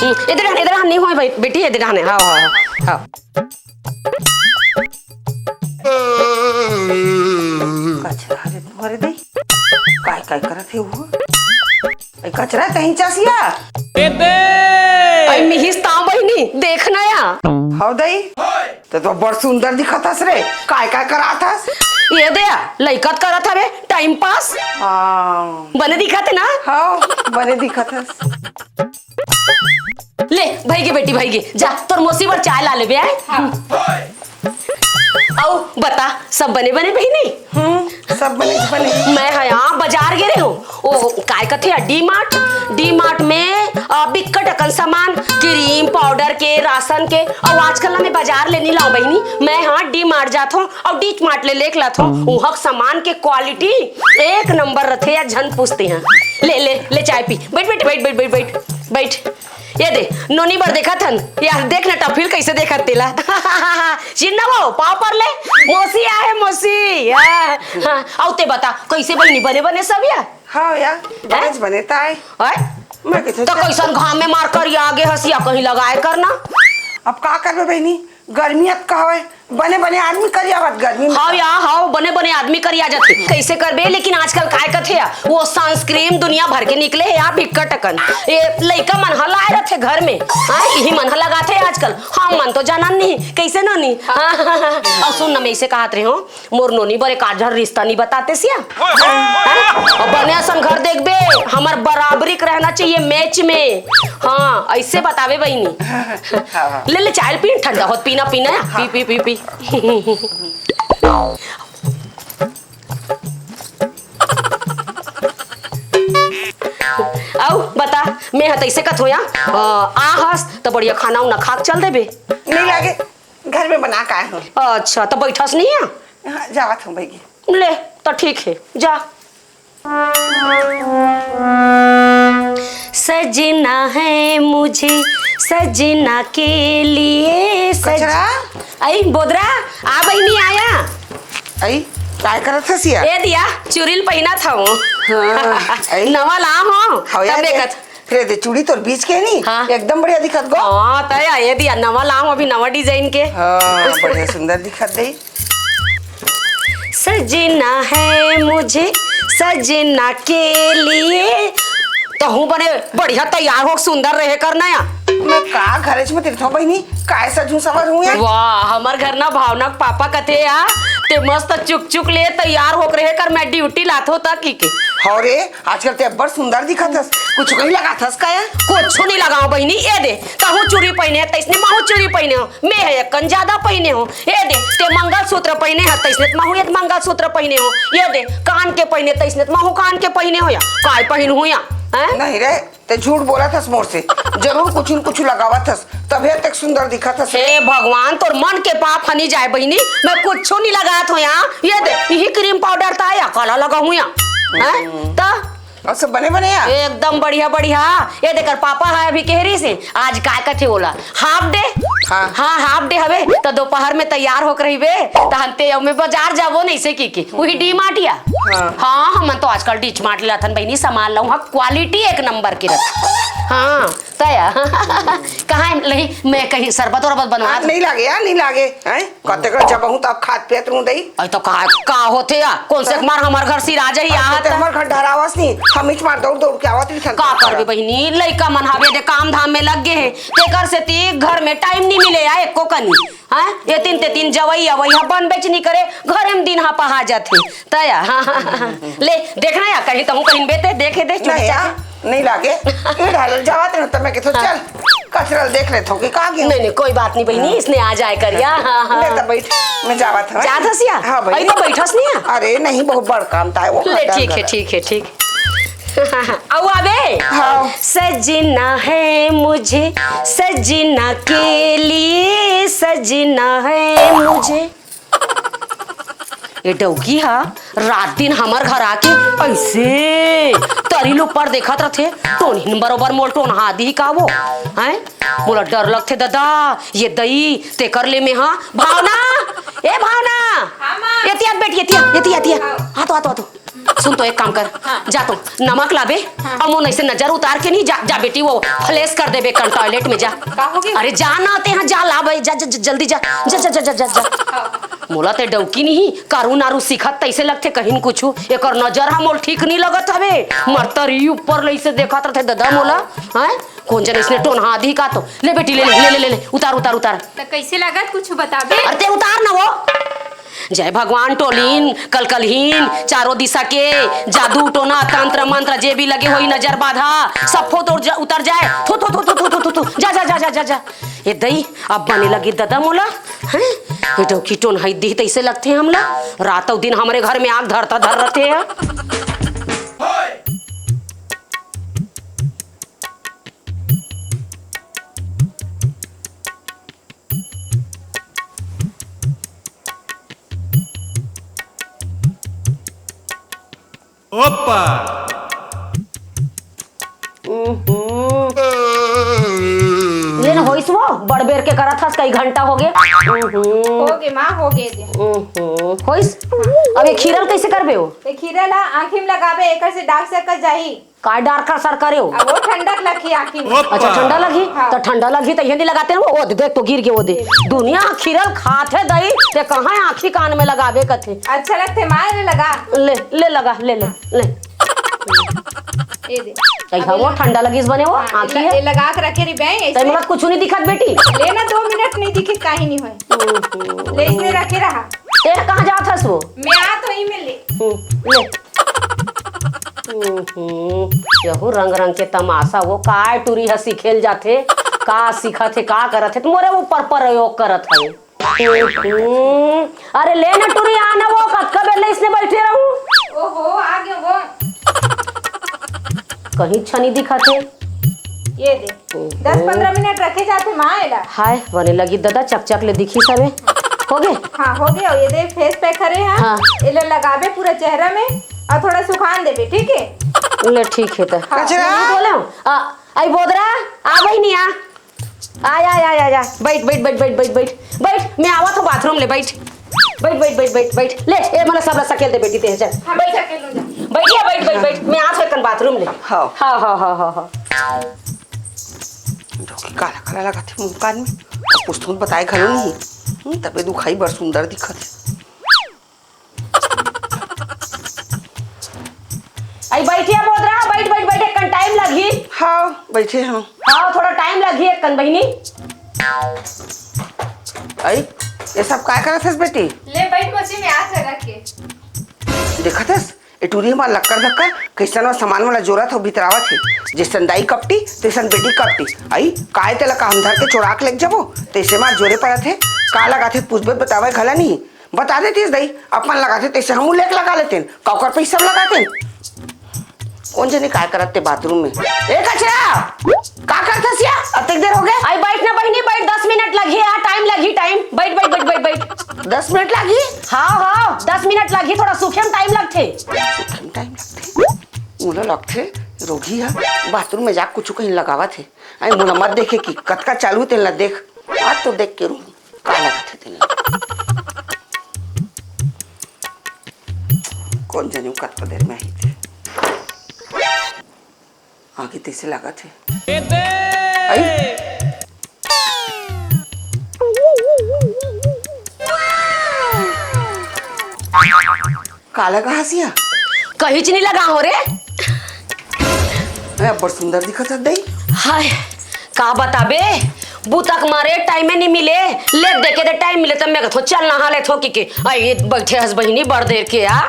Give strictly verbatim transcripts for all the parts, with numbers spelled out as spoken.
एदे डहन, एदे डहन नहीं होय भाई, बेटी, एदे डहन हे। हाँ, हाँ, हाँ। कचरा रे तुम्हारे दे। काय, काय करत हे वो? ए, कचरा कहीं चसिया। ए बे! आई मिहिस तांव बहिनी, देखना या। हव दई, त तो बड़ सुंदर दिखत हस रे। काय, काय करात हस? ये दे, लइका त करत हवे, time pass। हाँ। बने दिखत हे ना? हव, बने दिखत हस। ले, भइगे बेटी, भइगे। जा, तोर मौसी बर चाय ला लेबे, आय? हाँ। अउ बता, सब बने बने बहिनी? हम्म, सब बने बने। मैं हा बजार गे रेहेंव। ओ, काय कथे, D Mart, D Mart में, अ, बिक्कट अकन सामान, cream, powder के, राशन के, अउ आजकल ना मैं बजार ले नी लांव बहिनी, मैं हा D Mart जाथों अउ D Mart ले लेके लाथों। उहाँ के सामान के quality एक नंबर रथे या, झन पूछते हैं। ले, ले, ले चाय पी, बइठ, बइठ, बइठ। ये दे, नोनी बर देखत हन। यार, देख ना, टफिल कइसे देखत तेला। चिन्ना वो, पाँव पर ले। मौसी आहे, मौसी। हाँ, हाँ। अउ ते बता, कइसे बहिनी, बने बने सब या? हाँ या, बनेच बने ताय। हैं? मैं कइसे तो चल- कइसन घाम में मार करिया गे हस या, कहीं लगाए कर ना। अब का करबे बहिनी, गर्मी अतका हवय, बने बने आदमी करियावत गर्मी में। हव या, हव, बने बने आदमी करिया जाथे। कइसे करबे, लेकिन आजकल काय कथे या, वो sunscreen दुनिया भर के निकले हे या, बिक्कट अकन। ए, लइका मन ह लाए रथे घर में, हाँ, इही मन ह लगाथे आजकल। हमन तो जानन नहीं, कइसे नोनी? हाँ, हाँ, हाँ, हाँ। अउ सुन न, मैं इसे कहत रहे हूँ, मोर नोनी बर एक आध झन रिश्ता नहीं बतातेस या? हैं? अउ बने असन घर देखबे, हमर बराबरी के रहना चाहिए match में। हाँ, अइसे बताबे बहिनी। हाँ, हाँ। ले, ले, चाय पी, ठंडा होत पीना, पीना या। पी, पी, पी, पी। अउ बता, मैं ह तइसे कथों या, अ, आ हस त बढ़िया खाना उना खा के चल देबे। नहीं लागे, घर में बना के आए हूँ। अच्छा, त बइठस नहीं या? हाँ, जावत हूँ भइया। ले, त ठीक हे, जा। सजना है मुझे सजना के लिए सज- कचरा? आई बोदरा, आ बहिनी आया। आई, काय करत हस या? ए दिया, चुरिल पहिनत हूँ। हाँ, आई। नवा ला हो, हव या तब दे। देखत। फिर दे चूड़ी तोर बीच के नहीं, हाँ। एकदम बढ़िया दिखत गो। हाँ, तय ये दिया, नवा ला हो, अभी नवा design के। हाँ, बढ़िया सुंदर दिखत दे। सजना है मुझे सजना के लिए। तहूँ बने बढ़िया तैयार हो, सुंदर रहे करना या। मैं का घरेच में तिरथो बहिनी, काय सजू सवर हूँ या? वाह, हमर घर ना भावना के पापा कथे या, ते मस्त चुक चुक ले तैयार होके रहे कर, मैं duty लाथो त की के। हव रे, आजकल ते अब्बड़ सुंदर दिखत हस, कुछ नहीं लगाथस का या? कुछ नहीं लगाओ बहिनी, ये दे, तहूँ चूड़ी पहिने, तइसने महूँ चूड़ी पहिने हो। मैं ह एक कन ज्यादा पहिने हो। ये दे, ते मंगलसूत्र पहिने ह, तइसने त महूँ ये मंगलसूत्र पहिने हो। ये दे, कान के पहिने, तइसने त महूँ कान के पहिने हो या। काय पहिन हूँ या? हैं? नहीं रे, ते झूठ बोलत हस मोर से। जरूर कुछ न कुछ लगावत हस, तभे तक सुंदर दिखत हस। हे भगवान, तोर मन के पाप हनी जाए बहिनी, मैं कुछो नहीं लगात हो या। ये दे, यही cream powder त या काला लगा हूँ या। हैं? त अउ सब बने बने या? एकदम बढ़िया, बढ़िया। ये देख, पापा ह अभी कहे रहिस हे, आज काय कथे ओला, half day? हाँ। हाँ, half day हवे, त दोपहर में तैयार होके रहिबे, त हम ते अउ मैं बजार जाबो, नहीं से की के, उही D Mart या। हाँ। हाँ, हमन तो आजकल D Mart लाथन बहिनी, सामान लऊ, हाँ, quality एक नंबर के रथे। हाँ, तय। कहाँ है, नहीं, मैं कहीं शरबत वरबत बनवा हाँ, दूँ। नहीं लागे यार, नहीं लागे, हैं? कते कर जब हूँ तब खात पियत रहूँ दई। अई तो का, का होथे या? कोन से मार हमर घर सिरा जही, हाँ, आहत तो हमर घर डरावस नहीं, हम इच मार दौड़ दौड़ के आवत रहिथन। का करबे बहिनी, लइका मन हवे दे काम धाम में लग गे हे, तेकर सेती घर में time नहीं मिले या एको कनी। हाँ, ये तीन ते तीन जवई अवई हा बन बेचनी करे, घरे में दिन हा पहा जाथे। तया, हाँ, हाँ, हाँ, हाँ। ले, देखना या, कहीं तहूँ पहिनबे ते, देखे दे, चुड़ी नहीं यार, चाची। नहीं लागे। ये ढालल जावत रहे, तब मैं कहता, हाँ। चल, कचरल देख लेथो कि का गिन। नहीं, नहीं, कोई बात नहीं बहिनी, इसने आ जाए कर या, हाँ, हाँ। ले, तब बैठ, मैं जावत हूँ। जात हस या? हाँ, भाई। अई तो बैठस नहीं या? अरे, नहीं, बहुत बड़ काम था, वो ले, ठीक है, ठीक है, ठीक। अउ आवे? हाँ। सजना है मुझे, सजना के लिए, सजना है मुझे। ए डौकी हा रात दिन हमर घर आके ऐसे तरी ल ऊपर देखत रथे, टोनहिन बरोबर मोल टोनहा दिही का वो, हैं? मोला डर लगथे ददा, ये दई, तेकर ले में हा, भावना, ए भावना, हाँ, माँ। एतिया बेटी, एतिया, एतिया, एतिया, हाँ। आ तो, आ तो, आ तो। सुन तो, एक काम कर, हाँ। जा तो नमक लाबे, हाँ। अउ मोन ऐसे नजर उतार के नहीं जा, जा बेटी, वो फ्लैश कर देबे कन टॉयलेट में जा। का हो गया? अरे जा ना, ते यहाँ जा, लाबे, जा, जा, जा, जल्दी जा, जा, जा, जा, जा, जा। हाँ। मोला ते डौकी नहीं, कारू नारू सिखत तैसे लगथे कहीं कुछु, एकर नजर हा मोल ठीक नहीं लगत हवे, मरतर ही ऊपर ले से देखत रहथे ददा मोला, हैं? कौन जन इसने टोनहा दी का तो, ले बेटी, ले, ले, ले, ले, ले, उतार, उतार, उतार। त कैसे लगत, कुछ बताबे? अरे ते उतार ना वो। जय भगवान टोलिन, कलकलहीन, चारों दिशा के जादू, टोना, तंत्र, मंत्र, जे भी लगे होई, नजर बाधा, सब फोत उड़ जा-, उतर जाए। थू, थू, थू, थू। जा, जा, जा, जा, जा, जा। ए दई, अब बने लगी ददा मोला, हैं? ये डौकी टोनहाई दी तैसे लगथे हमला। रात अउ दिन हमरे घर में आग धरता धर रहथे है। ओप्पा। उहुं। ले ना होइस वो, बड़ बेर के करत हस, कई घंटा हो गे। उहुं। हो गे माँ, हो गे दे। उहुं। होइस? अब ये खीरा ल कैसे करबे वो? ये खीरा ला आँखी में लगाबे, एकर से डार्क सर्कल जाही। काय डार्क सर्कल करे हो? अब वो ठंडक लगही आँखी में। ओप्पा। अच्छा, ठंडा लगही? हाँ। तो ठंडा लगही तो ये नहीं लगाते ना, वो दे, देख तो गिर गे वो दे। दुनिया खीरा ल खाथे दई, ते कहाँ आँखी कान में लगाबे कथे? अच्छा लगथे माँ, ले लगा। ले, ले लगा, ले, ले, ले। ये दे। कहीं अब वो ये ठंडा लगिस बने वो, हाँ, आँखी ये ल-, है। ये लगा के रखे रही बहन, तै ऐसे। मोला कुछ नहीं दिखत बेटी। ले ना, दो मिनट नहीं दिखे, काहे नहीं होय। हम्म। ले, इसने रखे रहा। ते कहाँ जात हस वो? मैं आ तो ही में ले। हम्म, ले। हम्म, यहू रंग रंग के तमाशा, वो काय टूरी ह सिखेल जाथे, का सिखत हे, का करत हे, त मोरे ऊपर प्रयोग करत हवे। हम्म, अरे ले ना टूरी, आ ना वो, कतका बेर ले इसने बैठे रहूं। ओहो, आ गयो वो। कहीं छनी दिखत हे। ये दे। ओहो। दस पंद्रह मिनट रखे जाथे माँ एला। हाय, बने लगी ददा, चकचक ले दिखी सबे। हो गे? हाँ, हो गया। ये दे फेस पैक करे हैं। हाँ। एला लगाबे पूरा चेहरा में और थोड़ा सुखान देबे, ठीक है? ले ठीक है त। हाँ। कचरा। नहीं बोले हूँ। आ, आई बोदरा, आ बहिनी आ। आ, आ, आ, आ, आ। बैठ, बैठ, बैठ, बैठ, बैठ, बैठ। बैठ, मैं आवत हूँ बाथरूम ले, बैठ। बैठ, बैठ, बैठ, बैठ, बैठ। ले, ए, मला सबला सकेल दे बेटी, ते, चल। हाँ, मैं सकेल लूँ, जा। बैठ, या, बैठ, बैठ, बैठ। मैं आवत हूँ एकन बाथरूम ले। हाँ। हाँ, हाँ, हाँ, हाँ, हाँ। जो कि काला, काला लगा थे मुँह कान में। कुछ तो बताए घलो नहीं। हम्म, तबे दुखाई बड़ सुंदर दिखत है। आई बैठिया बोदरा, बैठ, बैठ, बैठ, एक कन टाइम लगही। हाँ, बैठे हम। हाँ, थोड़ा टाइम लगही एक कन बहिनी। आई, ये सब काय करत हस बेटी? ले बैठ बच्ची, मैं आ रख के। देखत हस, ए टूरी हमार लक्कर धक्कर, कैसन वा सामान वाला जोरत हो, भितरावत हे। जैसन दाई कपटी, तैसन बेटी कपटी। आई, काय तेला काम धर के चोरा के लेके जाबो, तैसे मार जोरे परत हे। का लगाथे, पूछबे बतावे घला नहीं। बता देतिस दाई, अपन लगाथे तैसे हमू लेके लगा लेतेन, का ओकर पैसा में लगातेन। कौन जनी काय करत ते बाथरूम में? ए कचरा, का करत हस या? अतेक देर हो गए। आई बैठ ना बहिनी, बैठ, दस मिनट लगही, हाँ, टाइम लगही, टाइम। बैठ, बैठ, बैठ, बैठ, बैठ। दस मिनट लगही? हाँ, हाँ, दस मिनट लगही, थोड़ा सूखे में टाइम लगथे। सूखे में टाइम लगथे? मोला लगथे रोगी ह बाथरूम में जा कुछ कहीं लगावत हे। आई मोला मत देखे कि कतका चालू तेन ला देख। आज तो देख के रू। का लगत हे तेला? कौन जनी कतका देर में आही ते? आगे तैसे लागत हे। आई? काला कहा सिया? कहीं च नहीं लगा हो रे। अरे, अब्बड़ सुंदर दिखत हस दई। हाय, का बताबे, बुतक मारे टाइमे नहीं मिले, ले देखे दे टाइम मिले तब मैं कथो चल नहा ले थो कि के। आई बैठे हस बहिनी बड़ देर के आ।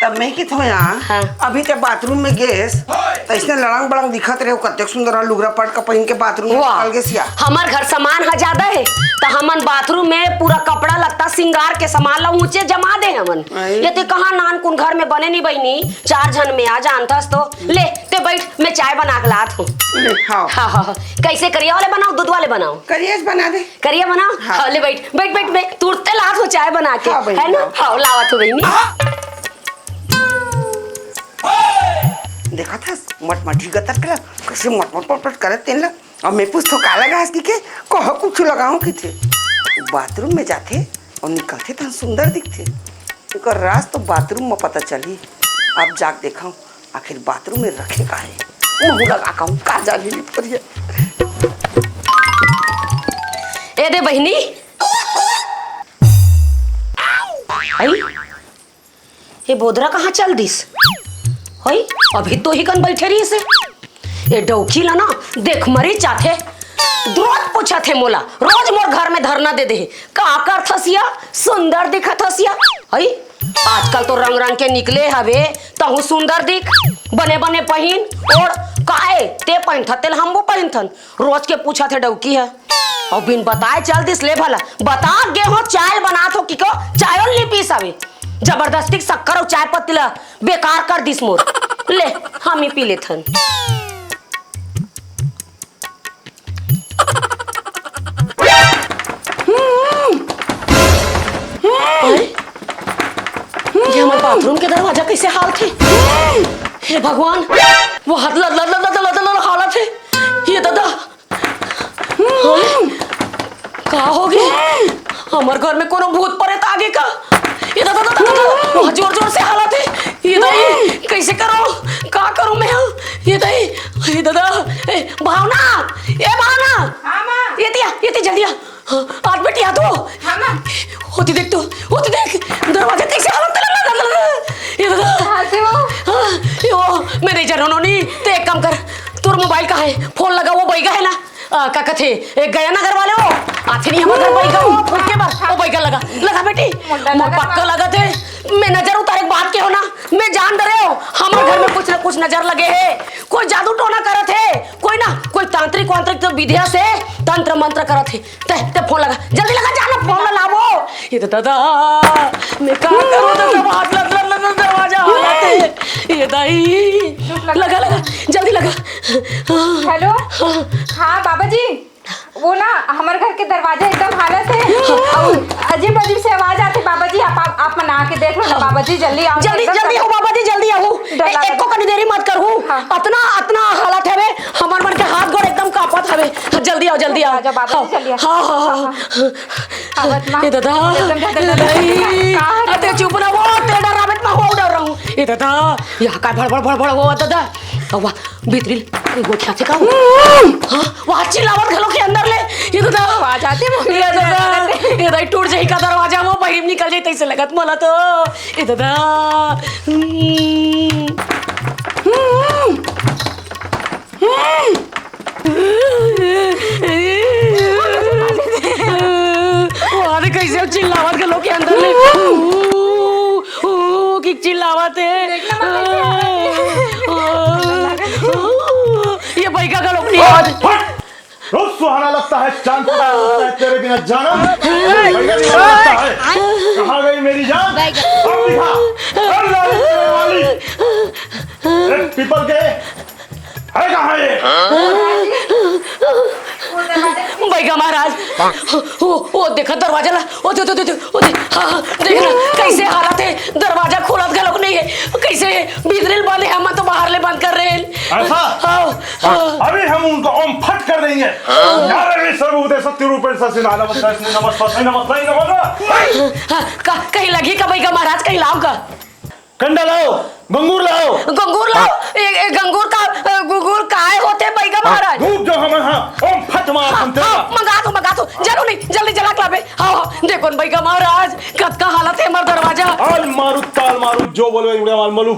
तब मैं कि थो यहाँ, हाँ। अभी ते बाथरूम में गेस, त इसने लड़ंग बड़ंग दिखत रहे, कतेक सुंदर लुगरा पट का पहिन के बाथरूम में वाह। निकल गेस या। हमर घर सामान ह ज्यादा हे, त हमन बाथरूम में पूरा कपड़ा लत्ता सिंगार के सामान ला ऊंचे जमा दे हमन। आई। ये ते कहाँ नान कुन घर में बने नहीं बहिनी, चार झन में आ जानथस तो। ले, ते बैठ, मैं चाय बना के लात हूँ। ले, हाँ। हाँ, हाँ, हाँ। कैसे करिया वाले बनाओ, दूध वाले बनाओ? करिया से बना दे। करिया बनाओ? हाँ। हाँ, ले बैठ, बैठ, बैठ, बैठ, तुरते लात हूँ चाय बना के, हाँ, बहिनी, है ना? हाँ। हाँ, लावत हूँ बहिनी। देखत हस, मटमटी गतर के ला, कैसे मटमट पटपट करत तेन ला। अब मैं पूछथो का लगास कि के, कहो कुछ लगाऊं कि थे। बाथरूम में जाथे और निकलथे तहन सुंदर दिखथे। एकर राज तो बाथरूम में पता चली। अब जाके देखा हूँ, आखिर बाथरूम में रखे का है। मुँह लगा का हूँ, का जाने ली पड़िया। ए दे बहिनी। आई? ये बोदरा कहाँ चल दिस? होई, अभी तो ही कन बैठे रहिस हे। ये डौकी ला ना, देख मरी चाथे। रोज पूछत हे मोला, रोज मोर घर में धरना दे दे हे। का करथस या? सुंदर दिखत हस या? होई, आजकल तो रंग रंग के निकले हवे, तहूँ सुंदर दिख, बने बने पहिन ओढ़। काए ते पहिनथस, तेल हमू पहिनथन। रोज के पूछत हे डौकी हे। अउ बिन बताए चल दिस ले भला। बता गे हो, चाय बनात हो कि को, चायो नी पीस हवे। जबरदस्ती शक्कर अउ चाय पत्ती ला बेकार कर दिस मोर। ले, हम ही पी लेथन। अरे, ये हमर बाथरूम के दरवाजा कैसे हालथे? हे भगवान, वो हाथ लद लद लद लद लद लद हालत हे। ये दादा, हाँ? का हो गे? हमर घर में कोनो भूत प्रेत आ गे का? ये दादा, दादा, दादा, दादा, बहुत जोर जोर से हालत हे। ये दाई, कैसे करो? का करूँ मैं? ये दाई, ये दादा, ए, भावना, ए भावना, हाँ, माँ। ये दिया, ये दिया, जल्दी आ। हाँ, आज बेटी आ तू। हाँ, माँ। होती देख तू, होती देख, दरवाजा कैसे हालत हे? ये दादा, कहाँ से वो? हाँ, ये वो, मैं नहीं जानूँ नोनी, ते एक काम कर, तोर मोबाइल कहाँ हे? फोन लगा, वो बैगा हे ना? आ, का कथे, ए, गया ना घर वाले वो? आथे नहीं हमर घर बैगा वो, फूके बर, वो बैगा लगा, लगा बेटी, मुंडा मोर लगा पक्का ना। लगथे, मैं नजर उतारे के बात के हो ना, मैं जान डरे हो, हमर घर में कुछ ना कुछ नजर लगे हे, कोई जादू टोना करत हे, कोई ना, कोई तांत्रिक वांत्रिक तो विद्या से तंत्र मंत्र करत हे, ते, ते फोन लगा, जल्दी लगा, जाना फोन ला लावो। ये तो दादा, मैं का करूँ, दादा, हाथ लग, लग, लग, लग, दरवाजा हालत हे, ये दाई, लगा, लगा, जल्दी लगा। हेलो। हाँ, बाबा जी, वो ना, हमर घर के दरवाजा एकदम हालत हे। अउ अजीब अजीब से आवाज आथे। बाबा जी, आप, आप, आप मन आके देख लो ना। हाँ। बाबा जी, जल्दी आओ, जल्दी, एकदम जल्दी आओ बाबा जी, जल्दी आओ। डर ए-, लागत एको हे। कनी देरी मत करहू। हाँ। अतना, अतना हालत हवे, हमर मन के हाथ गोड़ एकदम कांपत हवे। हाँ, जल्दी आओ, जल्दी आओ। आजा बाबा जी, हाँ, जल्दी आओ। हाँ, हाँ, हाँ, हाँ। हाँ। आवत माँ। ए दादा, एकदम डर, डर, ए डर, दाई, डर, डर, डर। अते चुप ना हो, ते डरावत ना हो, डर रहूं। ए दादा, यहाँ का भड़, भड़, भड़, भड़ हो, दादा। अउ वाह, भीतरी गोठिया थे का हो? हाँ, वहाँ चिल्लावत घलो के अंदर ले। ये दादा। आवाज आती है, मम्मी ये दादा, ये दाई टूट जाही का दरवाजा, वो बहिरी निकल जाही, तैसे लगत मोला तो। ये दादा। हम्म। हम्म। हम्म। वो आदे कैसे चिल्लावत घलो के अंदर ले। ओ, ओ, कि चिल्लावत हे। देखना मत कैसे आ रहा है। ओ, ओ, ये बैगा घलो नहीं। हट! रोज सुहाना लगता है, चांद तारा लगता है, तेरे बिना जाना, मेरे बिना लगता है। कहाँ गई मेरी जान? अब दिखा, अब लाली तेरे वाली। अरे पीपल के, है कहाँ ये? बैगा महाराज, ओ, ओ, देखा दरवाजा ला, ओ, दे, दे, दे, दे, ओ, दे, हाँ, हाँ, देख ना, कैसे हालत हे, दरवाजा खोलत घलोक नहीं हे, कैसे भीतरे ले बंद हे, हम तो बाहर ले बंद कर रहे हैं। ऐसा? हाँ, हाँ। अभी हम उनको ओम फट कर देंगे। यार, अभी सर्वभूते सत्य रूपे सस्य नारायण नमस्कार, नमस्कार, नमस्कार, नमस्कार। हाँ, का, कहीं लगी का बैगा महाराज, कहीं लाव का? कंडा लाव, गंगूर लाव। गंगूर लाव, ए, ए, गंगूर का, ए, गुगूर काय होथे बैगा महाराज? धूप जो हमर हाँ, ओम फट मार हाँ, हम तेरा। हाँ, मंगा दो, मंगा दो, जरूर नहीं, जल्दी जला के लावे। हाँ, हाँ, देखो न बैगा महाराज, कतका हालत हे हमर दरवाजा। आल मारू, ताल मारू, जो बोलवे, उड़े माल मलू।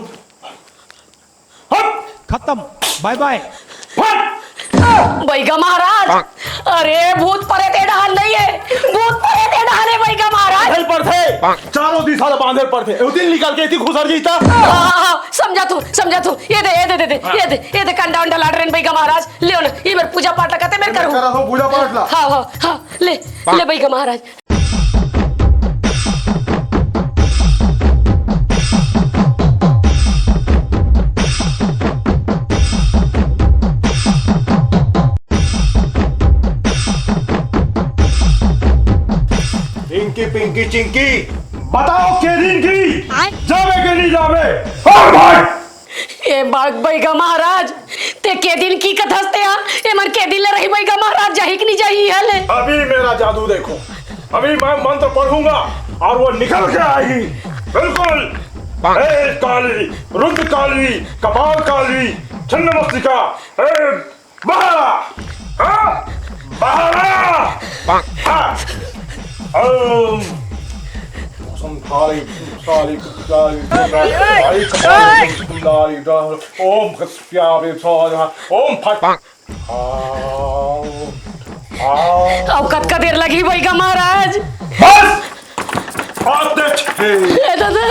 हट! खत्म, बाय बाय। फट! बैगा महाराज, अरे भूत प्रेत ए डहर नहीं हे, भूत प्रेत ए डहर हे बैगा महाराज। बांधे पड़थे, चारों दिशा ले बांधे पड़थे। एती निकल के एती घुसर जइता। हाँ, हाँ, हाँ, समझा तू, समझा तू। ये दे, ये दे, दे, दे, ये दे, ये दे, कंडा उंडा लाड रेन बैगा महाराज। ले ना, ये मेर पूजा पाठ ला कते मेर करूँ। करा हो पूजा पाठ ला। हाँ, हाँ, हाँ, ले, ले बैगा महाराज। पिंकी, पिंकी, चिंकी, बताओ के दिन की? आय। जावे के नहीं जावे? और भाई! ए बाग बैगा महाराज, ते के दिन की कथस ते आ? ए मन के दिन ले रही बैगा महाराज, जाही कि नहीं जाही हले? अभी मेरा जादू देखो, अभी मैं मंत्र पढ़ूंगा और वो निकल के आएगी। बिल्कुल। ए काली, रुद्र काली, कपाल काली, छिन्न मस्तिका, ए बहा, हाँ? बहा, हाँ। ओम, ओम काली, काली, काली, काली, काली, ओम भस्यावे स्वाहा, ओम फट। आओ, आओ। अब कतका देर लगही बइगा महाराज? बस! आते छे। ए दादा,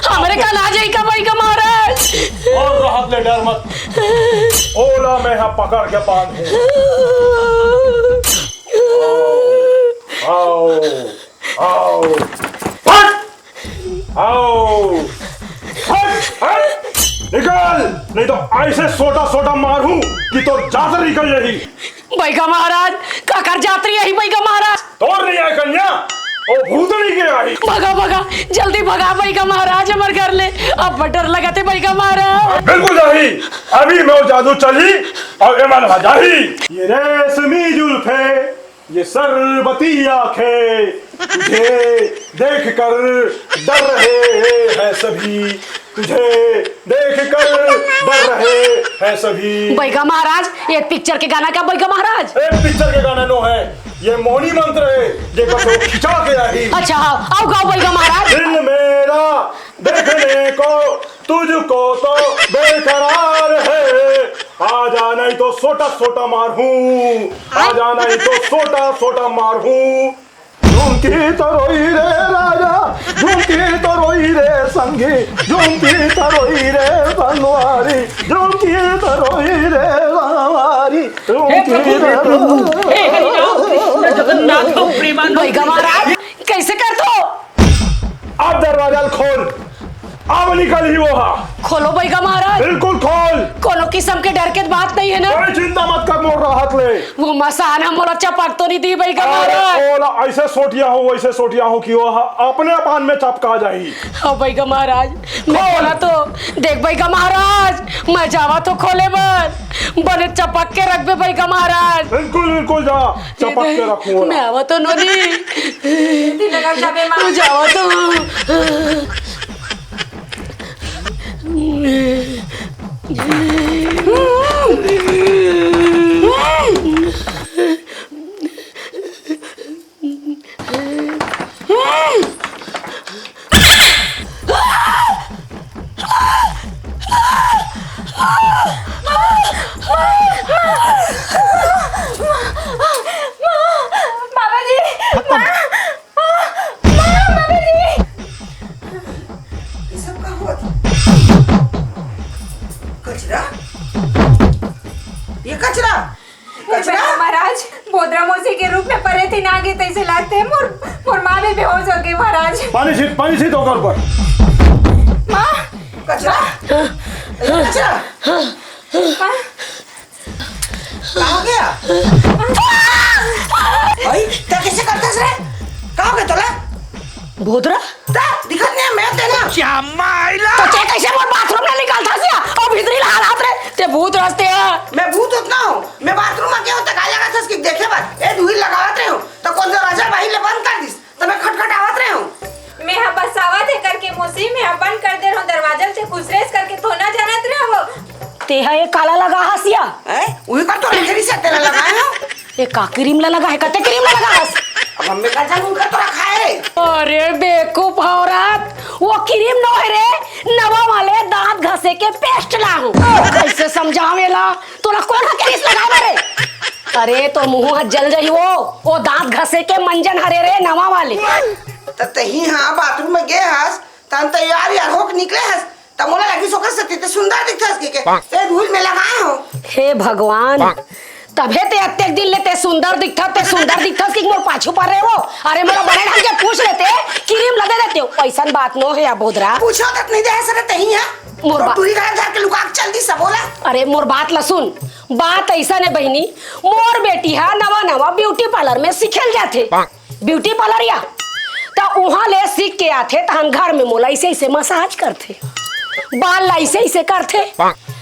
हमरे कन आ जाई का बइगा महाराज? अउ रहत ले डर मत। ओला मैं हा पकड़ के बांधहूं। आओ, आओ, आओ। फट! आओ। हट, हट। निकल, नहीं तो ऐसे सोटा सोटा मारहूं कि तोर जातर निकल जाही। बइगा महाराज, काकर जातर आही बइगा महाराज? तोर नहीं आय कन्या, ओ भूतनी के आही। भगा, भगा, जल्दी भगा बइगा महाराज, हमर घर ले। अब डर लगत हे बइगा महाराज। बिल्कुल जाही, अभी मैं जादू चली अउ एमन हा जाही। ये रेशमी जुल्फे, ये शरबती आंखें, तुझे देखकर डर रहे हैं सभी, तुझे देखकर डर रहे हैं सभी। बइगा महाराज, ये पिक्चर के गाना का बइगा महाराज? ए, पिक्चर के गाना नो है, ये मोहनी मंत्र है, जेकर से वो खिंचा के आही। अच्छा, हाँ, आओ गाओ बइगा महाराज। दिल मेरा देखने को तुझको तो बेकरार है, आजा नहीं तो सोटा सोटा मारहूं, आजा नहीं तो सोटा सोटा मारहूं। झुमकी तो रोई रे राजा, झुमकी तो रोई रे संगी, झुमकी तो रोई रे बनवारी, झुमकी तो रोई रे बनवारी, हे झुमकी प्रभु, तो हे प्रभु, रोई। हे हरि राम कृष्ण जगन्नाथ प्रेमानंद। बइगा महाराज, कइसे करथो? अब दरवाजा ल खोल, अब निकलही वो हा। खोलो बइगा महाराज। बिल्कुल खोल। कोनो किसम के डर के बात नहीं है ना? कोई चिंता मत कर मोर रहत ले। वो मसान ह मोला चपक तो नहीं दी बइगा महाराज? अरे ओला ऐसे सोटिया हो, वैसे सोटिया हो कि वो हा अपने अपान में चपका जाही। हाँ बइगा महाराज, मैं खोल। खोला तो देख बइगा महाराज, मैं जावा तो खोले बर, बने चपक के रखबे बइगा महाराज। बिल्कुल, बिल्कुल जा, चपक के रखूं ओला। मैं आवा तो नोनी। जल्दी लगा जाबे माँ। तू जावा तो। बाबा जी, माँ, माँ, बाबा जी। ये सब का होत? कचरा? ये कचरा? कचरा? महाराज, भोदरा मौसी के रूप में परे थे नागे तैसे लागते हैं। मोर, मोर माँ भी बेहोश हो गई महाराज। पानी छीट, पानी छीट ओकर ऊपर। माँ। कचरा? ये कचरा? माँ। का हो गया? भाई, तैं कइसे करथस रे? का हो गया तोला? भोदरा? तैं दिखत नहीं है, मैं तेला। क्या मायला? तो तैं कइसे मोर बाथरूम ले निकलथस या? अउ भीतरी ला हालत रे, तैं भूत रस्ते हा। मैं भूत होत ना हूँ, मैं बाथरूम में क्या होता, का लगाथस कि देखे बर? ए, दुहिल लगावत रहे हूँ, तो कौन दरवाजा बाहिर ले बंद कर दिस? त मैं खटखटावत रहे हूँ। मैं हा बसावत हे करके मौसी, मैं हा बंद कर दे रहूं दरवाजा ल, ते खुसरेस करके थोना जानत रहे वो। ते हा ये काला लगा हस या? हैं? उही कर तो रखे रिसे तेला लगाए हो। ये का क्रीम ला लगा है? कते क्रीम ला लगा हस? अब हमें का जानू कर तो रखा है। अरे बेवकूफ औरत, वो क्रीम नो है रे, नवा वाले दांत घसे के पेस्ट ला हूँ। कैसे समझावे ला? तोला कोन ह कहिस लगाए बर रे? अरे, तोर मुंह ह जल जही वो, वो दांत घसे के मंजन हरे रे, नवा वाले। त तही ह बाथरूम में गे हस, तहन तैयार यार होके निकले हस, त मोला लगिस ओकर सेती ते सुंदर दिखथस कहिके, ते धूल में लगाए हो। हे भगवान, तभे ते अतेक दिन ले ते सुंदर दिखथस, ते सुंदर दिखथस कि मोर पाछू पर रे वो। अरे, मोला बने ढंग के पूछ लेते, क्रीम लगे देते हो। अइसन बात नो हे या भोदरा। पूछो तक नहीं दे सरे तही ह। मोर तो बा- टूरी घर घर के लुका के चल दिस बोला। अरे मोर बात ला सुन, बात अइसन हे बहिनी, मोर बेटी हा नवा नवा ब्यूटी पार्लर में सिखे ल जाथे, ब्यूटी पार्लर या, त उहाँ ले सीख के आथे, तहन घर में मोला अइसे अइसे मसाज करथे, बाल ला अइसे अइसे करथे।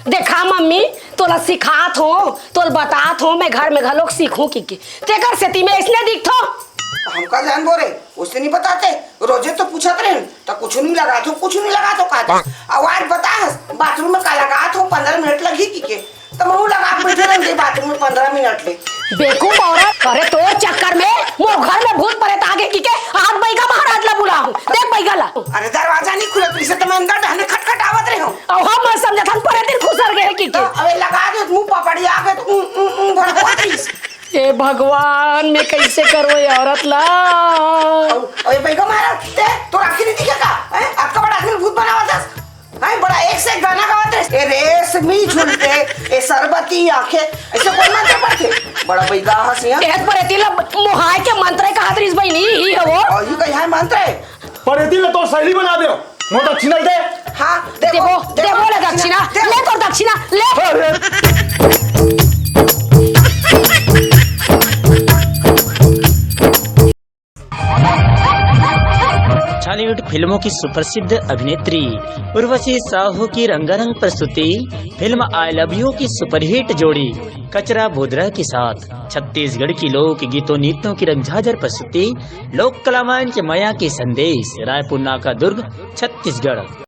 देखा मम्मी, तोला सिखात हो, तोला बतात हो, मैं घर में घलोक सीखूं कहिके, तेकर सेती मैं अइसने दिखथों। हम का जानबो रे, ओइसे नहीं बताते। रोजे तो पूछत रहे, त कुछु नहीं लगात हो, कुछु नहीं लगात हो कहत। अब आज बतास, बाथरूम में का लगात हो, पंद्रह मिनट लगही कहिके। त महूँ लगा के बैठे रहे बाथरूम में पंद्रह मिनट ले। बेवकूफ औरत, अरे तोर चक्कर में मोर घर में भूत प्रेत आगे कहिके आज बइगा महाराज ला बुलाहूँ। देख बइगा ला। अरे दरवाजा नहीं खुलत रहिसे त मैं अंदर डहने खटखटावत रहे हूँ। अब हम समझत हन प्रेतिन खुसर गे हे कहिके। अबे लगा दे मुँह पपड़ी आगे त ऊं, ऊं, ऊं भड़कत रहिस। ए भगवान, मैं कइसे करों ये औरत ला? अउ, अउ ये बइगा महाराज, ते तोर आँखी नहीं दिखे का? हैं? अतका बड़ा आदमी भूत बनावत हस? हैं? बड़ा एक से एक गाना गावत रहे। ए रेशमी झुलते, ए सरबती आँखें, अइसे कोन मंत्र पढ़थे? बड़ा बइगा हस यहाँ। ए प्रेतिन ला मोहाय के मंत्र कहत रहिस बहिनी, ही हे वो। अउ ही कही है मंत्र है। प्रेतिन ला तोर सहेली बना देव। मोर दक्षिणा ल दे। हाँ, देबो, देबो, देबो ले दक्षिणा, देबो। ले तोर दक्षिणा, ले। अरे। छॉलीवुड फिल्मों की सुप्रसिद्ध अभिनेत्री उर्वशी साहू की रंगारंग प्रस्तुति फिल्म आई लव यू की सुपरहिट जोड़ी कचरा बोदरा के साथ छत्तीसगढ़ की लोक गीतों नृत्यों की रंगझाझर प्रस्तुति लोक कला मंच मया के संदेश, रायपुर नाका दुर्ग, छत्तीसगढ़।